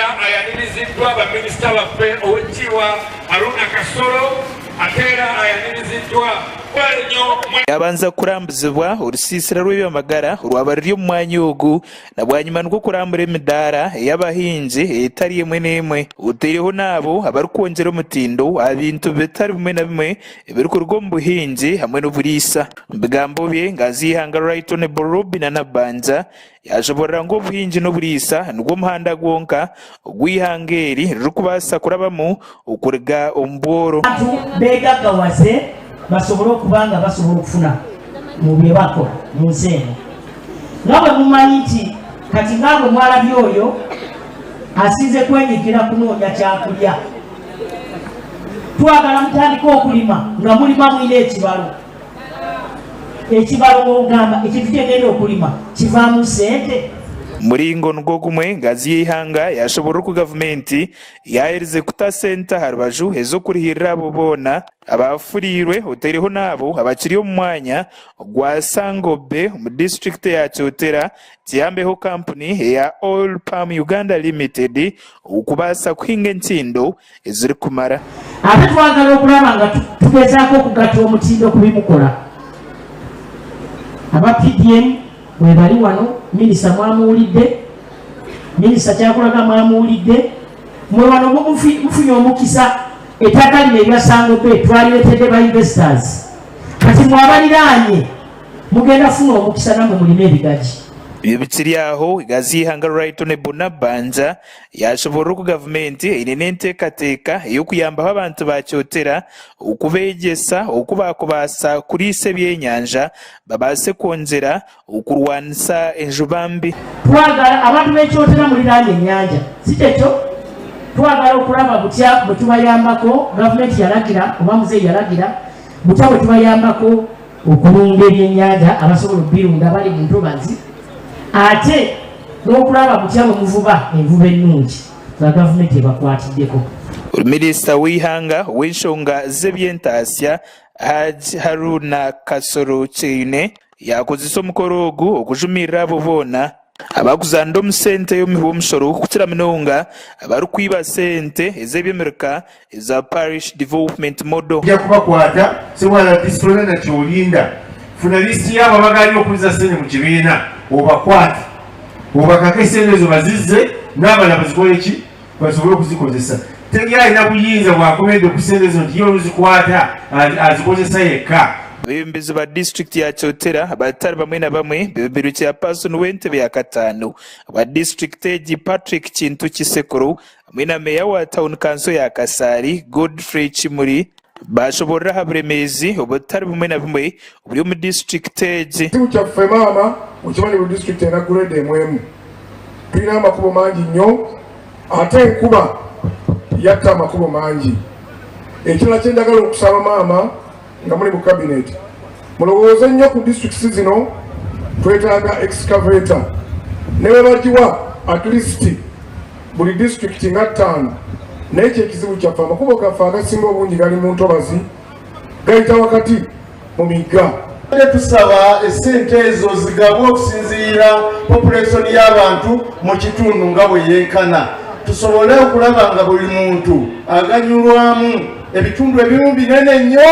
Era ayaniriziddwa baminisita baffe, Owekitiibwa Haruna Kasolo, ate era ayaniriziddwa nnyo. Yabanza kurambuzibwa orusiisira rw'eby'amagara orwaba ruri omu mwanya ogu na bwanyima nikwo kurambura emidaara ey'abahingi etari emwe n'emwe oteireho n'abo abarikwongyera omutindo aha bintu bitari bimwe na bimwe ebirikuruga omu buhingi hamwe n'oburiisa. Omu bigambo bye, Nganzi y'eihanga Right Honourable Robinah Nabbanja Yaashoboorora ngu obuhingi n'oburiisa nigwo muhanda gwonka ogu eihanga eri ririkubaasa kurabamu okuruga omu bworo. Abantu beegaggawaze basobole okuba nga basobola okufuna mu bye bakola mu nsi eno. Nga bwe mumanyi nti kati nga bwe mwalabye oyo asinze kwenyigira kunoonya kyakulya. Twagala mutandike okulima nga mulima mulina ekibalo. Ekibalo ng'ogamba ekintu kyengenda okulima kivaamu ssente. Muringo nigwo gumwe, Ngazi y'eihanga yashoborora oku gavumenti yaherize kuta sente aha rubaju ez'okurihirira abo boona abafuriirwe otaireho n'abo abakiri omu mwanya gwa Sangobbe omu disiturikiti eya Kyotera kiyambeho kampuni eya Oil Palm Uganda Limited okubaasa kuhinga entindo ezirikumara. Ate twagala okulaba nga tugezaako okugatta omutindo ku bimukola. Aba PDM webali wano, minisita mwamuwulidde, minisita kyakulaga mwamuwulidde. Mwe wano mufunye omukisa, ettaka lino erya Sango Bay twaliretedde ba investors. Kati mwe abaliraanye mugenda kufuna omukisa namwe mulime ebigagi. Ebyo bikiri aho, Igazi y'eihanga Right Honourable Nabbanja Yaashoboorora oku gavumenti eine n'enteekateeka ey'okuyambaho abantu ba Kyotera okubeegyesa oku baakubaasa kuriisa ebyenyanja babaase kwongyera okurwanisa enjuba mbi. Twagala abantu b'e Kyotera muliraanye ennyanja, si kyekyo? Twagala okulaba butya bwe tubayambako, gavumenti yalagira oba muzeeyi yalagira butya bwe tubayambako okulunda ebyennyanja abasobola okubirunda bali mu ntobazi ate n'okulaba butya bwe muvuba envuba ennungi nga gavumenti ebakwatiddeko. Minisita w'eihanga ow'enshonga z'eby'entaasya, Hajj Haruna Kasolo Kyeyune yaakozesa omukoro ogu okujumirira abo boona abarikuzaanira omu sente y'omuhi w'omushoro kukira munonga abarikwiba sente ez'eby'emirika eza Parish Development Model. Ojja kubakwata sewala disitolina na kyolinda. Funa lisiti yaabo abagaanye okuzza ssente mu kibiina obakwate, obakake ssente ezo bazizze n'abalala bazikole ki basobole okuzikozesa. Teri alina buyinza bwakomedde ku ssente ezo nti ye oluzikwata azikozesa yekka. Abeebembezi ba disiturikiti ya Kyotera abatari bamwe na bamwe bebembirwe Chairperson w'entebe ya kataano owa disiturikiti egi Patrick Kintu Kisekuru hamwe na Meeya wa tauni kanso ya Kasaari, Godfrey Kimuri baashoboorora aha buremeezi obutari bumwe na bumwe oburi omu disiturikiti egi. Ekizibu kyaffe maama okimanyi buli disitulikiti erina grade emu emu. Tulina amakubo mangi nnyo ate enkuba yatta amakubo mangi. Ekirala kye njagala okusaba maama nga muli mu cabinet mulowooze nnyo ku disitulikiti zino, twetaaga excavator ne bwe bagiwa at least buli disitulikiti nga ttaano, naye kyekizibu kyaffe amakubo gaffe agasinga obungi gali mu ntobazi, gayita wakati mu migga. Tusaba essente ezo zigabwe okusinziira population y'abantu mu kitundu nga bwe yenkana, tusobole okulaba nga buli muntu aganyulwamu. Ebitundu ebimu binene nnyo,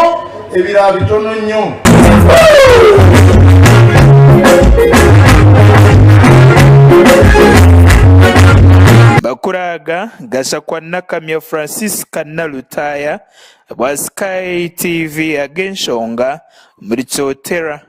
ebirala bitono nnyo. Makuru aga gashakwa Nakamya Francisca Nalutaaya bwa Sky TV ag'enshonga omuri Kyotera.